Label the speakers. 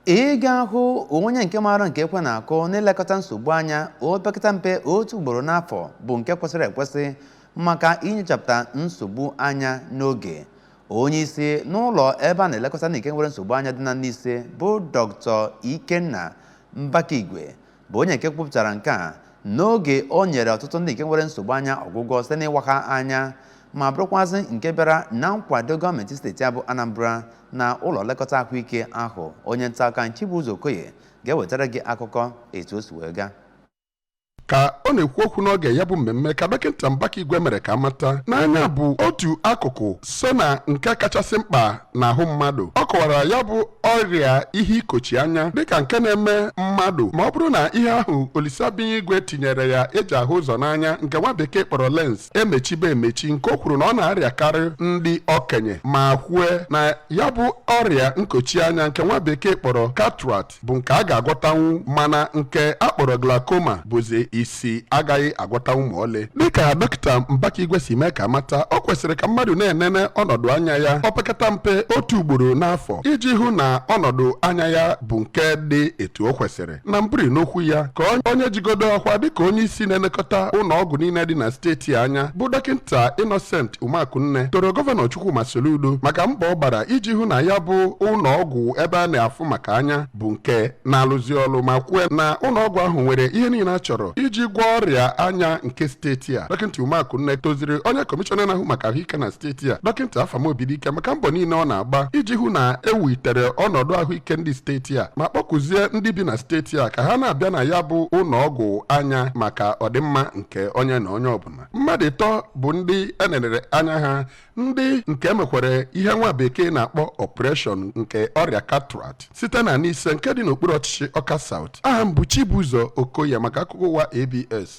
Speaker 1: Ị ga-ahụ onye nke maara nke ekwe na-akụ n'ilekọta nsogbu anya opekata mpe otu ugboro n'afọ bụ nke kwesịrị ekwesị maka inyochapụta nsogbu anya n'oge. Onye isi n'ụlọ ebe a na-elekọta ndị nke nwere nsogbu anya dị na Nise bụ Dr. Ikenna Mbakigwe bụ onye nke kwupụtara nke a n'oge o nyere ọtụtụ ndị nke nwere nsogbu anya ọgwụgwọ site n'ịwa ha anya, ma bụrụkwazị nke bịara na nkwado gọọmenti steeti a bụ Anambra na ụlọ nlekọta ahụike ahụ. Onye nta akụkọ Chibuzo Okoye ga-ewetara gị akụkọ etu o si wee gaa.
Speaker 2: Ka ọ na-ekwu okwu n'oge ya bụ mmemme, ka Dọkịta Mbakigwe mere ka amata n'anya bụ otu akụkụ so na nke kachasị mkpa n'ahụ mmadụ. Ọ kọwara ya bụ ọrịa ihe ikochi anya dịka nke na-eme mmadụ ma ọ bụrụ na ihe ahụ Olisabinye tinyere ya eji ahụ ụzọ n'anya, nke nwa bekee kpọrọ lens, emechibe emechi, nke o kwuru na ọ na-arịakarị ndị okenye, ma kwue na ya bụ ọrịa nkochi anya, nke nwa bekee kpọrọ cataract, bụ nke a ga-agwọtanwu, mana nke a kpọrọ glaucoma bụzi isi agaghị agwọtanwu ma ọlị. Dịka Dọkịta Mbakigwe si mee ka mata, ọ kwesịrị ka mmadụ na-enene ọnọdụ anya ya opekata mpe otu ugboro n'afọ iji hụ na ọnọdụ anya ya bụ nke dị etu o kwesịrị. Na mbụri n'okwu ya, ka onye jigodo ọkwa dịka onye isi na-elekọta ụlọ ọgwụ niile dị na steeti anya, bụ Dọkịta Innocent Umeakunne, toro Gọvanọ Chukwuma Soludo maka mbọ ọ gbara iji hụ na ya bụ ụlọ ọgwụ ebe a na-afụ maka anya bụ nke na-alụzi ọrụ, ma kwue na ụlọ ọgwụ ahụ nwere ihe niile a chọrọ iji gwọọ ọrịa anya nke steeti a. Dọkịta Umeakunne toziri onye kọmishọna na-ahụ maka ahụike na steeti a, Dọkịta Afamobidike, maka mbọ niile ọ na-agba iji hụ na ewulitere ọnọdụ ahụike ndị steeti a, ma kpọkụzie ndị bi na steeti a ka ha na-abịa na ya bụ ụlọ ọgwụ anya maka ọdịmma nke onye na onye ọbụla. Mmadụ ịtọ bụ ndị enenere anya ha, ndị nke emekwere ihe nwa bekee na-akpọ operation nke ọrịa cataract site na Nise nke dị n'okpuru ọchịchị Ọka South. Aha m bụ Chibuzo Okoye maka akụkọ ụwa ABS.